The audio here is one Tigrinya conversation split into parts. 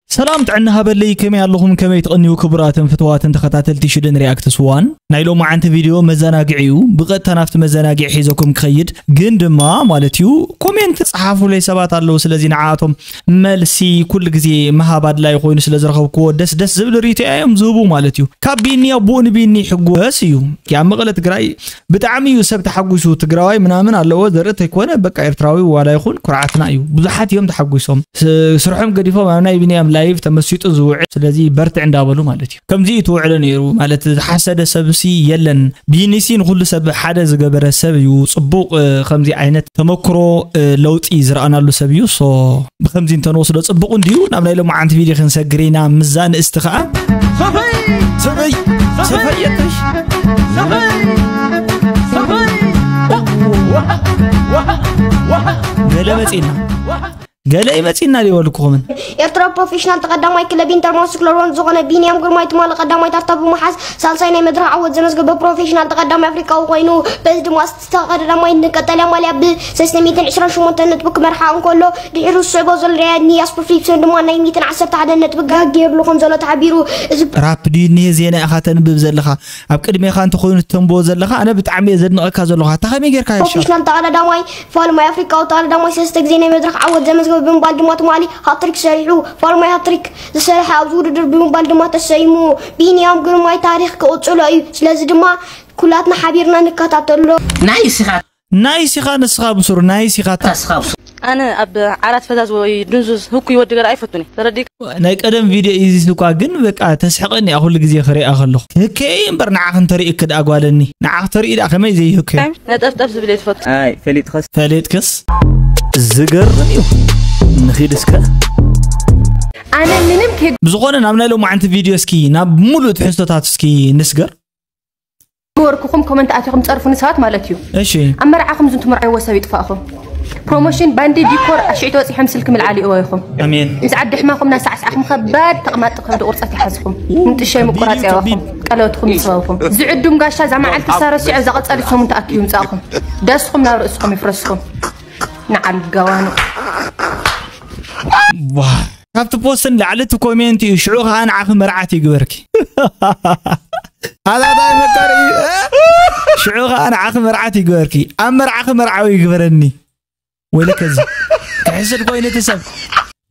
ሰላም ጥዕና ሃበለይ፣ ከመይ ኣለኹም? ከመይ ትቕንዩ ክቡራትን ፍትዋትን ተኸታተልቲ ሽደን ሪኣክትስ ዋን? ናይ ሎማዓንቲ ቪድዮ መዘናግዒ እዩ። ብቐጥታ ናብቲ መዘናግዒ ሒዘኩም ክኸይድ፣ ግን ድማ ማለት እዩ ኮሜንት ጸሓፉለይ ሰባት ኣለዉ። ስለዚ ንዓኣቶም መልሲ ኩሉ ግዜ ምሃብ ኣድላይ ኮይኑ ስለ ዝረኸብክዎ፣ ደስ ደስ ዝብል ርእይቶ እዮም ዝህቡ ማለት እዩ። ካብ ቢኒ ኣቦኡ ንቢኒ ይሕጎስ እዩ። ኣብ መቐለ ትግራይ ብጣዕሚ እዩ ሰብ ተሓጒሱ። ትግራዋይ ምናምን ኣለዎ ዘርኢ ተይኮነ፣ በቃ ኤርትራዊ ዋላ ይኹን ኩርዓትና እዩ። ብዙሓት እዮም ተሓጒሶም። ስ-፣ ስርሖም ገዲፎም ኣብ ናይ ቢንያም ላይቭ ተመሲጡ ዝውዕል። ስለዚ በርትዕ እንዳበሉ ማለት እዩ። ከምዚ እዩ ትውዕሎ ነይሩ ማለት ዝሓሰደ ሰብሲ የለን። ቢኒሲ ንኹሉ ሰብ ሓደ ዝገበረ ሰብ እዩ። ጽቡቕ፣ እ፣ ከምዚ ዓይነት ተመክሮ፣ እ፣ ለውጢ ዝረኣናሉ ሰብ እዩ። ሶ ብከምዚ እንተንወስዶ ጽቡቕ እንድዩ። ናብ ናይ ሎማዓንቲ ቪድዮ ክንሰግር ኢና። ምዛ ንእስቲ ኸኣ ሰፈይ! ሰፈይ! ሰፈይ የትሽ! ሰፈይ! ሰፈይ! ገለ መጺና። ገለ ይመጺና ሊበልኩኹምን። ኤርትራ ፕሮፌሽናል ተቐዳማይ ክለብ ኢንተርማስኩለር ሮን ዝኾነ ቢንያም ግርማይ ትማሊ ቀዳማይ ታርታ ብምሓዝ ሳልሳይ ናይ መድረኽ ዓወት ዘመዝገበ ፕሮፌሽናል ተቐዳማይ ኣፍሪቃዊ ኮይኑ፣ በዚ ድማ እቲ ተቐዳማይ ንቀጠልያ ማልያ ብሰለስተ ሚእትን ዕስራን ሸሞንተን ነጥቢ ክመርሓ እንከሎ፣ ድሒሩ ዝስዕቦ ዘሎ ሪያድ ኒያስ ፕሪፕሰን ድማ ናይ ሚእትን ዓሰርተ ሓደን ነጥቢ ጋግ ገይርሉ ከም ዘሎ ተሓቢሩ። እዚ ራፕ ድዩ እኒሄ ዜና ኢኻ ተንብብ ዘለኻ? ኣብ ቅድሜኻ እንተኾይኑ ተንብቦ ዘለኻ፣ ኣነ ብጣዕሚ እየ ዘድንቐካ ዘለኹ። ኣታ ከመይ ጌርካ ይሻል? ፕሮፌሽናል ተቐዳዳማይ ፋልማይ ኣፍሪቃዊ ተቐዳዳማይ ሰለስተ ግዜ ናይ መድረኽ ዓወት ዘመዝገበ ብምባል ድማ ትማሊ ሃትሪክ ሰሪሑ። ፋልማይ ሃትሪክ ዝሰርሐ ኣብዚ ውድድር ብምባል ድማ ተሰይሙ። ቢንያም ግርማይ ታሪኽ ክቕጽሎ እዩ። ስለዚ ድማ ኩላትና ሓቢርና ንከታተሎ። ናይስ ኢኻ። ናይስ ኢኻ ንስኻ ብሱር፣ ናይስ ኢኻ። ኣታ ስኻ ብሱር። ኣነ ኣብ ዓራት ፈዛዝ ወይ ድንዙዝ ህኩይ ወዲ ገለ ኣይፈቱን እየ። ተረዲእካ? ናይ ቀደም ቪድዮ እዩ እዚ እኳ፣ ግን በቃ ተስሕቐኒ እያ ኩሉ ግዜ ክሪኣ ከለኹ። ህከይ እምበር ንዓኽ እንተሪእክ ደኣ ጓለኒ። ንዓኽ ተርኢ ደኣ ከመይ ዘይህከ? ነጠፍጠፍ ዝብል እየ ዝፈቱ። ኣይ፣ ፈሊጥኸስ? ፈሊጥክስ? ዝገርም እዩ። ንኺድ እስከ። ኣነ ምንም ከ- ብዝኾነ ናብ ናይ ሎማዓንቲ ቪድዮ እስኪ፣ ናብ ሙሉእ ትሕዝቶታት እስኪ ንስገር። ገበርኩኹም ኮመንት ኣቲኹም ጸርፉኒ ሰባት ማለት እዩ። እሺ። ኣብ መርዓኹም ዝንቱ መርዓይዎ ሰብ ይጥፋእኹም። ፕሮሞሽን ባንዲ ዲኮር ኣሽዒ ተወጺሖም ስልኪ ምልዓል ይእወ ኢኹም። ኣሜን። ምስ ዓዲ ሕማኹም ናሳዕሳዕኹም ከባድ ተቕማጥ ከብዲ ቁርጸት ይሓዝኹም። ምጥሸይ ምቁራጽ ያዋኹም። ቀለበትኹም ይስበብኹም። ዝዕዱም ጋሻ እዛ መዓልቲ ሳረሲዖ እዛ ቀጻሊ ሰሙን ተኣኪቡ ይምጻእኹም። ደስኹም ናብ ርእስኹም ይፍረስኹም። ንዓል ጋዋኑ። ዋ፣ ካብቲ ፖስት ንላዕሊ እቲ ኮሜንት እዩ። ሽዑ ኸዓ ንዓኺ መርዓት ይግበርኪ። ኣላታይ መካሪ እዩ። ሽዑ ኸዓ ንዓኺ መርዓት ይግበርኪ። ኣብ መርዓኺ መርዓዊ ይግበረኒ። ወይለከዚ። ክሕስድ ኮይኑ እቲ ሰብ።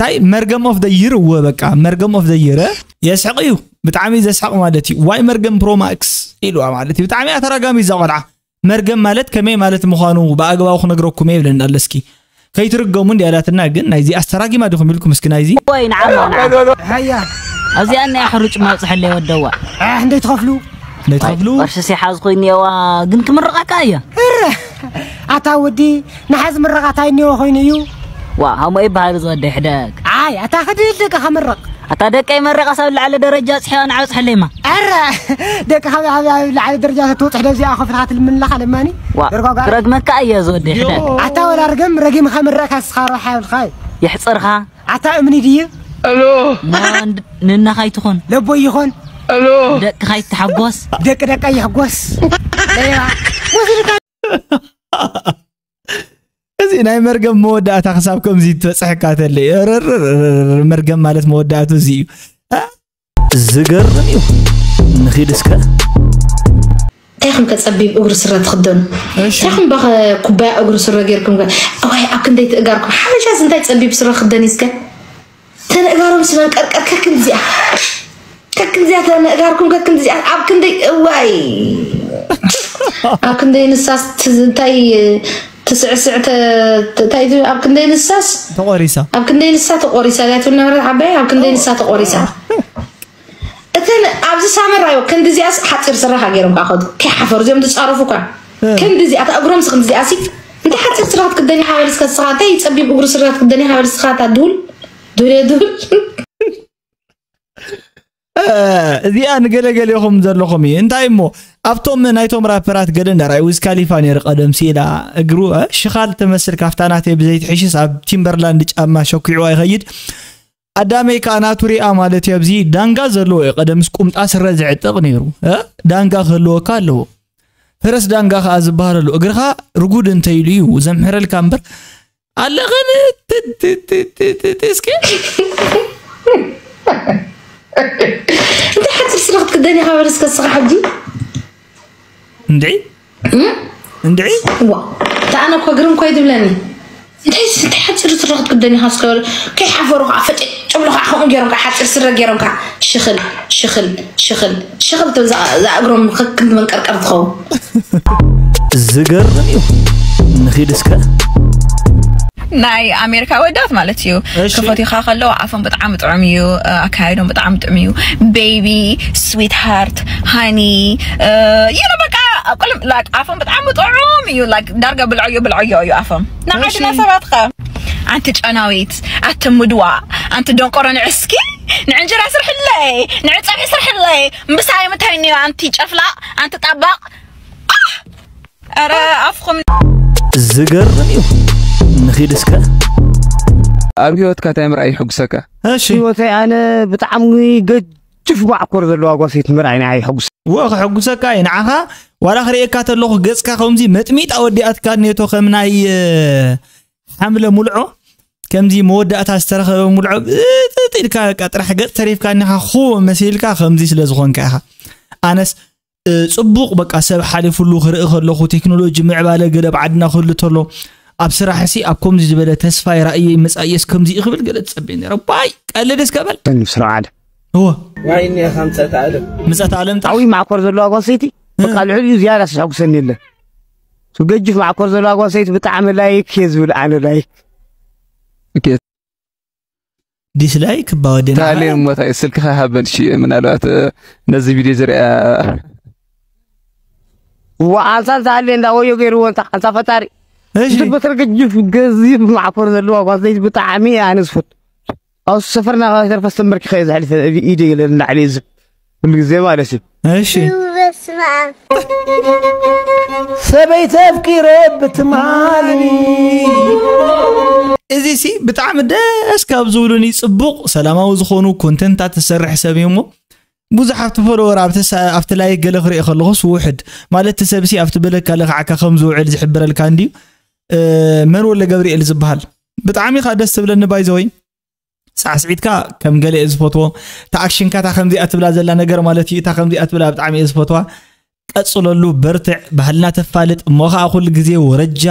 ታይ መርገም ኦፍ ዘ ይር እወ በቃ መርገም ኦፍ ዘ ይር የስሕቕ እዩ። ብጣዕሚ ዘስሕቕ ማለት እዩ። ዋይ መርገም ፕሮማክስ ኢልዋ ማለት እዩ። ብጣዕሚ ኣተራጋሚ እዛ ቆልዓ። መርገም ማለት ከመይ ማለት ምዃኑ ብኣግባቡ ክነግረኩም እየ ይብለና ኣሎ። እስኪ ከይትርገሙ እንዲ ኣላትና፣ ግን ናይዚ ኣስተራጊማ ዲኹም ኢልኩም እስኪ ናይዚ። ወይ ንዓማ ንዓማ። ሃያ። ኣብዚኣ ናይ ሕሩጭ ማብፅሐለይ ወደዋ። ኣሕ፣ እንደይ ትኸፍሉ? እንደይ ትኸፍሉ? ቅርሽስ ይሓዝ ኮይኑ የዋ፣ ግን ክምርቐካ እያ። እረ፣ ኣታ ወዲ፣ ንሓዚ ምረቓ ታይ እኒኦ ኮይኑ እዩ? ዋ፣ ሃሞ ይበሃል ዝወደ ይሕደግ። ኣይ፣ ኣታ ክድል ደቂ ከምርቕ። ኣታ ደቀይ መረቓ ሳብ ላዕሊ ደረጃ ጽሕያ ንዓብጽሐለይማ። ኣረ፣ ደቂ ካብ ኣብ ኣብ ላዕሊ ደረጃ ተትወጽሕ ደዚኣ ከፍልካ ትልምንላኻ ለማኒ። ዋ፣ ደርጓጓ። ክረግመካ እየ ዝወደ ይሕደግ። ኣታ ወላ ርግም ረጊምኻ ምረቕካ ስኻ ረብሓ የብልካ። የሕጽርኻ። ኣታ እምኒ ድዩ? ኖ፣ ንናኻ ኣይትኹን። ለቦይ ይኹን። ደቅኻ ኣይትሓጎስ። ደቂ ደቀይ ይሕጎስ። ለይባ። ወሲድካ። እዚ ናይ መርገም መወዳእታ ክሳብ ከምዚ ትበጽሐካ ተለ። እርርርርር፣ መርገም ማለት መወዳእቱ እዚ እዩ። እ? ዝገርም እዩ። ንኺድ እስከ። እንታይ ኢኹም ከ ጸቢብ እግሪ ስረ ትኽደኑ? እሺ። እንታይ ኢኹም በኸ ኩባያ እግሪ ስረ ጌርኩም ከ? እዋይ፣ ኣብ ክንደይ ትእጋርኩም? ሓበሻስ እንታይ ጸቢብ ስረ ክኽደን እዩ እስከ? ተነእጋሮም ስመን ቀርቀር ከክንዚኣ። ከክንዚኣ ተነእጋርኩም ከክንዚኣ። ኣብ ክንደይ፣ እዋይ። ኣብ ክንደይ ንሳስ ት-፣ እንታይ ትስዕስዕ ተ-፣ ተ-፣ እንታይ ት-፣ ኣብ ክንደይ ንሳስ? ተቖሪሳ። ኣብ ክንደይ ንሳ ተቖሪሳ? እያ ትብል ነበረት ዓባይ፣ ኣብ ክንደይ ንሳ ተቖሪሳ? እተን ኣብዚ ሳመራዮ ክንዲዚኣስ ሓጺር ስረ ሃገሮም ከኣ ከዱ። ከይሓፈሩ እዚኦም ዝጻረፉ እኳ። እ። ክንዲዚኣ እታ እግሮምስ ክንዲዚኣሲ። እንታይ ሓጺር ስረ ክትክደኒ ሓበል እስከ ንስኻ? እንታይ ጸቢብ እግሪ ስረ ክትክደኒ ሓበል እስኻ? እታ ድሁል። ድሁል እየ ድሁል። እ፣ እዚኣ ንገለገሌኹም ዘለኹም እዩ። እንታይ እሞ ኣብቶም ናይቶም ራፐራት ገለ እንዳርኣይ ዊዝ ካሊፋ ነይሩ ቀደም ሲላ እግሩ፣ እ፣ ሽኻል ትመስል ካፍታ ናተይ ብዘይትሕሽስ ኣብ ቲምበርላንድ ጫማ ሸኪዕዋ ይኸይድ። ኣዳመይ ከኣ ናቱ ሪኣ ማለት እዩ። ኣብዚ ዳንጋ ዘለዎ እዩ። ቀደምስ ቁምጣ ስረ ዝዕጥቕ ነይሩ። እ? ዳንጋ ክህልወካ ኣለዎ። ፈረስ ዳንጋ ከኣ ዝበሃል ኣሎ። እግርኻ ርጉድ እንተ ኢሉ እዩ ዘምሕረልካ እምበር። ኣለኸን ት-፣ ት-፣ እስኪ። እንታይ ሓፂር ስረ ክትክደን ኢኻ በል እስከ ንስኻ ሕጂ? እንድዒ እንድዒ ዋ፣ እታ ኣነ እኮ ግርም እኮ እዩ ትብለኒ። እንታይ እንታይ ሓፂር ስረ ክትክደን ኢኻ እስከ በል። ከይሓፈሩ ከዓ ፈጨጭ ብሎ ከዓ ከምኡ ገይሮም ከዓ ሓፂር ስረ ገይሮም ከዓ ሽኽል ሽኽል ሽኽል ሽኽል ትብል እዛ እዛ እግሮም ክንዲ መንቀርቀር ትኸውን። ዝገርም እዩ። ንኺድ እስከ ናይ ኣሜሪካ ወዳት ማለት እዩ። እሺ። ክፈትኻ ከለዉ ኣፎም ብጣዕሚ ጥዑም እዩ። ኣካያይዶም ብጣዕሚ ጥዑም እዩ። ቤቢ፣ ስዊት ሃርት፣ ሃኒ፣ you know በቃ ኣብ ቀለም like ኣፎም ብጣዕሚ ጥዑም እዩ። Like ዳርጋ ብልዕዮ ብልዕዮ እዩ ኣፎም። ንዓድና እሺ። ሰባት ኸ ኣንቲ ጨናዊት፣ ኣቲ ምድዋ፣ ኣንቲ ደንቆሮ ንዕስኪ ንዕንጀራ ስርሕለይ፣ ንዕፀብሒ ስርሕለይ። ምሳይ ምታይ እኒኦ ኣንቲ ጨፍላቕ፣ ኣንቲ ጣባቕ። ኣረ ኣፍኹም ዝገርም እዩ። ንኺድ እስከ ኣብ ህይወትካ እንታይ ምርኣይ ይሕጉሰካ? እሺ ህይወተይ ኣነ ብጣዕሚ ገጅፍ ማዕኮር ዘለዋ ጓሰይቲ ምርኣይ ናይ ሕጉስ ወ ክሕጉሰካ እዩ ንዓኻ ዋላ ክርእየካ ተለኹ ገጽካ ከምዚ መጥሚጣ ወዲኣትካ ኔቶ ከም ናይ እ፣ ሓምለ ሙልዖ ከምዚ መወዳእታ ዝተረኸበ ሙልዖ ብጥጥ ኢልካ በቃ ጥራሕ ገጽ ተሪፍካ እኒኻ ኹ መሲልካ ከምዚ ስለ ዝኾንካ ኢኻ ኣነስ እ፣ ጽቡቕ በቃ ሰብ ሓሊፉሉ ክርኢ ከለኹ ቴክኖሎጂ ምዕባለ ገለ ኣብ ዓድና ክህሉ ተሎ ኣብ ስራሕ ሲ ኣብ ከምዚ ዝበለ ተስፋ ይራእየ መጻእየስ ከምዚ እዩ ክብል ገለ ትጸብየ ነረ ባይ ቀልድ እስከ በል ስራ ዓለም እወ ዋይኒ ኢኻ ምጸት ዓለም ምጸት ዓለም ጣ ዓብይ ማዕኮር ዘለዋ ጓሰይቲ በቃ ልዕሊኡ ዝያዳ ስሕጉሰኒ የለን። ገጅፍ ማዕኮር ዘለዋ ጓሰይቲ ብጣዕሚ ላይክ እየ ዝብል ኣነ ላይክ ዲስላይክ እባ ወደና ታሌን ሞታ ስልክኻ ሃበን ሺ ምናልባት እ፣ ነዚ ቪድዮ ዝሪኣ ዋ ኣንሳ እንተ ሃልየ እንዳ ወዮ ገይርዎ እንታ ኣንሳ ፈጣሪ እሺ ዝትበተር ገጅፍ ገዚፍ ማዕኮር ዘለዋ ጓሰይቲ ብጣዕሚ ኣነ ዝፈቱ ኣብ ሰፈርና ካብ ተርፈ ዝተንበርኪኸ እየ ዘሕልፈ ኢደ ገለ ንላዕሊ እየ ዝብ ኩሉ ግዜ ማለት እዩ እሺ በስመ ኣብ ሰበይቲ ኣፍቂረ ብትማሊ እዚ ሲ ብጣዕሚ ደስ ካብ ዝብሉኒ ጽቡቕ ሰላማዊ ዝኾኑ ኮንተንታት ትሰርሕ ሰብ እዩ እሞ ብዙሓት ፎሎወር ኣብቲ ሳ- ኣብቲ ላይክ ገለ ክርኢ ከለኹስ ውሕድ ማለት እቲ ሰብሲ ኣብቲ በለካ ለኽዓካ ከም ዝውዕል ዝሕብረልካ እንድዩ እ፣ መን ወለ ገብርኤል ዝበሃል ብጣዕሚ ኢኻ ደስ ትብለኒ ባይዘወይ ሳዕስዒትካ ከም ገለ እየ ዝፈትዎ ተኣክሽንካ እታ ከምዚኣ ትብላ ዘላ ነገር ማለት እዩ እታ ከምዚኣ ትብላ ብጣዕሚ እየ ዝፈትዋ ቀፅለሉ በርትዕ ባህልና ተፋልጥ እሞ ከዓ ኩሉ ግዜ ወረጃ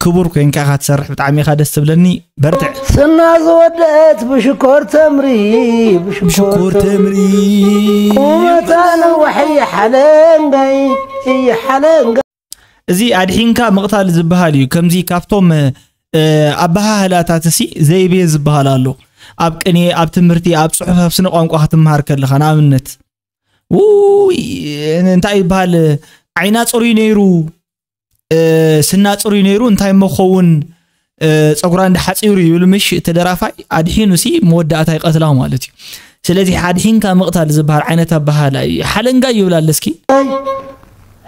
ክቡር ኮይንካ ኢካ ትሰርሕ ብጣዕሚ ኢካ ደስ ትብለኒ በርትዕ ስና ዝወደት ብሽኮር ተምሪ ብሽኮር ተምሪ ቁመታ ነዋሕ ይሓለንጋይ ይሓለንጋ እዚ ኣድሒንካ ምቕታል ዝበሃል እዩ ከምዚ ካብቶም እ፣ ኣበሃህላታት ሲ ዘይቤ ዝበሃል ኣሎ ኣብ ቅኔ ኣብ ትምህርቲ ኣብ ፅሑፍ ኣብ ስነ ቋንቋ ክትምሃር ከለኻ ንኣብነት ውይ እንታይ ይበሃል ዓይና ፅሩይ ነይሩ እ፣ ስና ፅሩይ ነይሩ እንታይ እሞ ክኸውን እ፣ ፀጉራ እንዲ ሓፂሩ ይብል ምሽ እቲ ደራፋይ ኣድሒኑ ሲ መወዳእታ ይቐትላ ማለት እዩ ስለዚ ሓድሒንካ ምቕታል ዝበሃል ዓይነት ኣበሃህላ እዩ ሓለንጋ ይብላ ኣለስኪ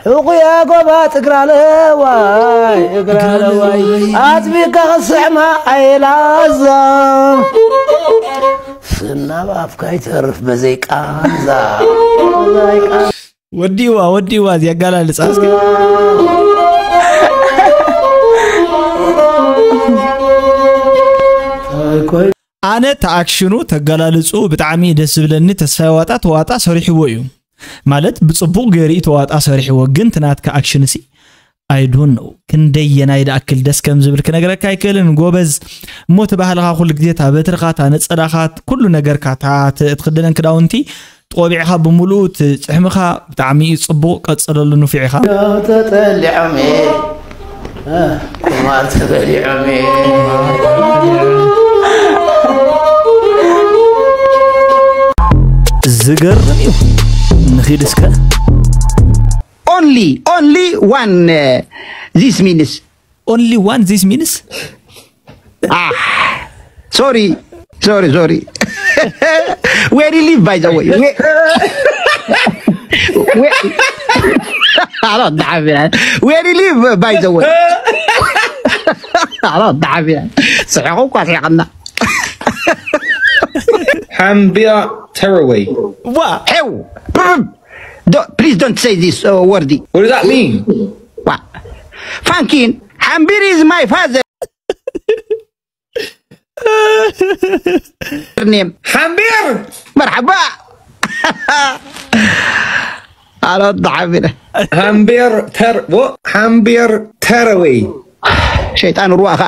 ሕቑያ ጎባ ትግራለዋይ እግራለዋይ ኣጥቢካ ክስዕማ ኣይላዛ ስናብ ኣፍካ ይተርፍ በዘይ ቃንዛ ወዲዋ ወዲዋ እዚ ኣጋላልፃ እስኪ ኣነ ተኣክሽኑ ተጋላልፁ ብጣዕሚ ደስ ዝብለኒ ተስፋይ ዋጣ ተዋጣ ሰሪሕዎ እዩ ማለት ብፅቡቅ ገይሩ እዩ ተዋጣ ሰሪሕዎ ግን ትናትካ ኣክሽን ሲ ኣይዱን ነው ክንደየናይ ደኣክል ደስ ከም ዝብል ክነግረካ ኣይክእልን ጎበዝ እሞ እቲ ባህልኻ ኩሉ ግዜ እታ በትርኻ እታ ነፀላኻ ኩሉ ነገርካ እታ ት- ትኽደነን ክዳውንቲ ቆቢዕኻ ብምሉኡ እቲ ጭሕምኻ ብጣዕሚ እዩ ፅቡቕ ቀፅለሉ ንፉዕ ኢኻ ተጠሊዖም እየ ቁማር ተበሊዖም እየ ዝገርም እዩ ንኺድ እስከ Only, only one. Uh, this means. Only one this means Ah, sorry, sorry, sorry. Where you live, by the way? Where, where, I don't have it. Where you live, by the way? I don't have it. صحيح، وقاسي عنا. ሓምቢራ ተረወይ Wow. Don't, please don't say this uh, word. What does that mean? Wow. Funkin, Hambir is my father. Name. ሓምቢር مرحبا. ቃላት ዝሓቢረ። ሃምቤር ተር-፣ ዎ፣ ሃምቤር ተረወይ። ሸይጣን ሩዋኻ።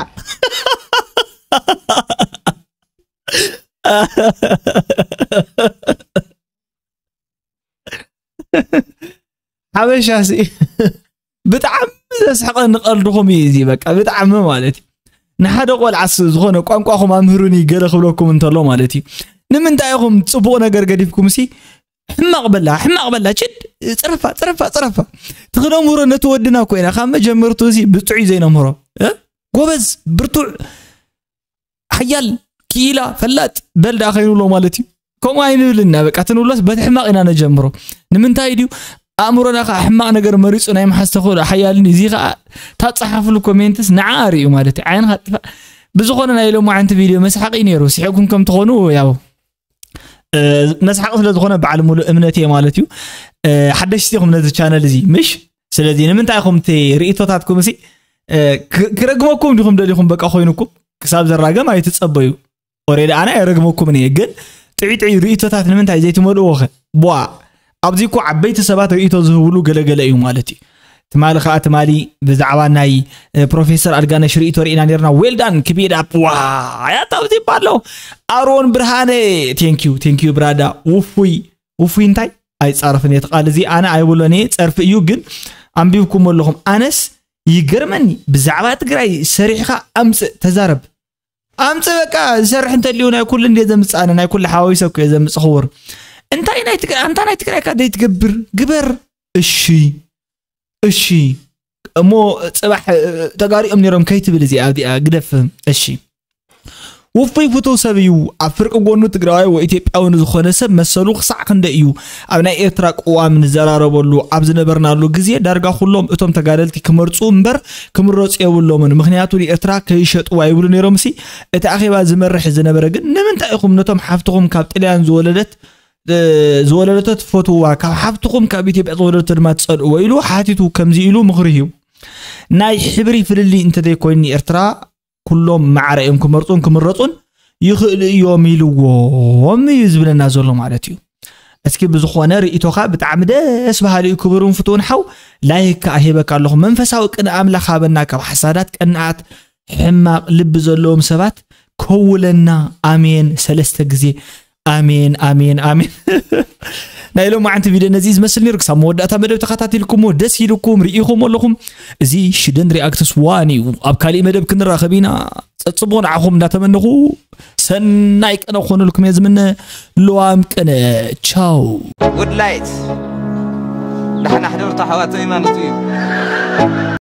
ሓበሻ ሲ ብጣዕሚ ዘስሕቐኒ ቀልድኹም እዩ እዚ፣ በቃ ብጣዕሚ ማለት እዩ። ንሓደ ቆልዓ ስ-፣ ዝኾነ ቋንቋኹም ኣምህሩኒ ገለ ክብለኩም እንተሎ ማለት እዩ። ንምንታይ ኢኹም ጽቡቕ ነገር ገዲፍኩም ሲ ሕማቕ በላ፣ ሕማቕ በላ፣ ችድ፣ ጽረፋ፣ ጽረፋ፣ ጽረፋ። ትኽነምህሮ ነቲ ወድና እኮ ኢና፣ ካብ መጀመርቱ እዚ ብጥዑይ ዘይነምህሮ። እ? ጎበዝ፣ ብርቱዕ፣ ሓያል፣ ክኢላ፣ ፈላጥ፣ በል ደኣ ከይንብሎ ማለት እዩ። ከምኡ ኣይንብልና፣ በቃ፣ ትንብሎስ በቲ ሕማቕ ኢና ነጀምሮ። ንምንታይ ድዩ? ኣእምሮና ከዓ ሕማቕ ነገር መሪጹ ናይ ምሓዝ ተኽእሎ ሓያልን እዩ። እዚ ከዓ ታጻሓፍሉ ኮሜንትስ ንዓ ኣርእዩ ማለት እዩ። ዓይንኻ ጥፋእ። ብዝኾነ ናይ ሎማዓንቲ ቪድዮ መስሓቂ ነይሩ። ስሒቕኩም ከም ትኾኑ ያው፣ እ፣ መስሓቂ ስለ ዝኾነ በዓል ሙሉእ እምነት እየ ማለት እዩ። እ፣ ሓደሽቲ ኢኹም ነዚ ቻነል እዚ፣ ምሽ? ስለዚ ንምንታይ ኢኹም እቲ ርእይቶታትኩም እሲ፣ እ፣ ክ-፣ ክረግመኩም ዲኹም ደሊኹም በቃ ኮይኑኩም? ክሳብ ዘራገም ኣይትጸበዩ። ኦሬዲ ኣነ ኣይረግመኩምን እየ፣ ግን ጥዑይ ጥዑይ ርእይቶታት ንምንታይ ዘይትመልእዎ ኸ? ቧ፣ ኣብዚ እኮ ዓበይቲ ሰባት ርእይቶ ዝህብሉ ገለገለ እዩ ማለት እዩ። ትማሊ ኸኣ ትማሊ ብዛዕባ ናይ፣ እ፣ ፕሮፌሰር ኣልጋነሽ ርእይቶ ርኢና ነርና። ዌልዳን ክቢድ ኣፕ። ዋ፣ ያታ ኣብዚ ይባሎ። ኣሮን ብርሃነ፣ ቴንኪዩ፣ ቴንኪዩ ብራዳ። ውፉይ፣ ውፉይ እንታይ? ኣይጻረፍን እየ እቲ ቃል እዚ። ኣነ ኣይብሎን እየ፣ ጸርፊ እዩ፣ ግን ኣንቢብኩም ኣለኹም። ኣነስ ይገርመኒ፣ ብዛዕባ ትግራይ ሰሪሕኻ ኣምጽእ፣ ተዛረብ። ኣምጽእ በቃ፣ ዝሰርሕ እንተልዩ ናይ ኩሉ እንደ ዘምጽእ፣ ኣነ ናይ ኩሉ ሓዋዊሰ እኮ እየ ዘምጽእ ክቡር። እንታይ ናይ ትግራይ፣ ኣንታ ናይ ትግራይ ካ ደይ ትገብር፣ ግበር። እሺ፣ እሺ። እሞ ጽባሕ፣ እ፣ ተጋሪኦም ነይሮም ከይትብል እዚኣ፣ እዚኣ ግደፍ። እሺ። ውፉይ ፍቱው ሰብ እዩ። ኣብ ፍርቂ ጎኑ ትግራዋይ ወይ ኢትዮጵያዊ ንዝኾነ ሰብ መሰሉ ክሳዕ ክንደይ እዩ። ኣብ ናይ ኤርትራ ቅዋም ንዘራረበሉ ኣብ ዝነበርናሉ ግዜ ዳርጋ ኩሎም እቶም ተጋደልቲ ክመርጹ እምበር ክምረጹ የብሎምን። ምኽንያቱ ንኤርትራ ከይሸጥዋ ይብሉ ነይሮም ሲ። እቲ ኣኼባ ዝመርሕ ዝነበረ ግን ንምንታይ ኢኹም ነቶም ሓፍትኹም ካብ ጥልያን ዝወለደት፣ እ፣ ዝወለደቶ ትፈትውዋ፣ ካብ ሓፍትኹም ካብ ኢትዮጵያ ዝወለደቶ ድማ ትጸልእዎ ኢሉ ሓቲቱ ከምዚ ኢሉ ምኽሪ ሂቡ። ናይ ሕብሪ ፍልልይ እንተዘይኮይኑ ንኤርትራ ኩሎም ማዕረ እዮም ክመርጹን ክምረጹን ይኽእሉ እዮም ኢልዎም እዩ ዝብለና ዘሎ ማለት እዩ። እስኪ ብዝኾነ ርእይቶኻ ብጣዕሚ ደስ በሃሊ እዩ ክቡርን ፍቱውን ሓው። ላይክ ከኣ ሂበካ ኣለኹ። መንፈሳዊ ቅንኢ ኣምላኽ ሃበና ካብ ሓሳዳት ቀናኣት ሕማቕ ልቢ ዘለዎም ሰባት ከውለና። ኣሜን ሰለስተ ግዜ። ኣሜን፣ ኣሜን፣ ኣሜን። ናይ ሎማዓንቲ ቪድዮ ነዚ ዝመስል ነይሩ። ክሳብ መወዳእታ መደብ ተኸታቲልኩሞ ደስ ኢልኩም ርኢኹም ኣለኹም። እዚ ሽደን ሪኣክትስ ዋን እዩ። ኣብ ካሊእ መደብ ክንራኸብ ኢና። ጸጽቦ ንዓኹም እንዳተመነኹ ሰናይ ቅነ ክኾነልኩም እየ ዝምነ። ልዋም ቅነ። ቻው። Good light ደሓን ኣሕደርቱ ኣሕዋተይ ማለት እዩ።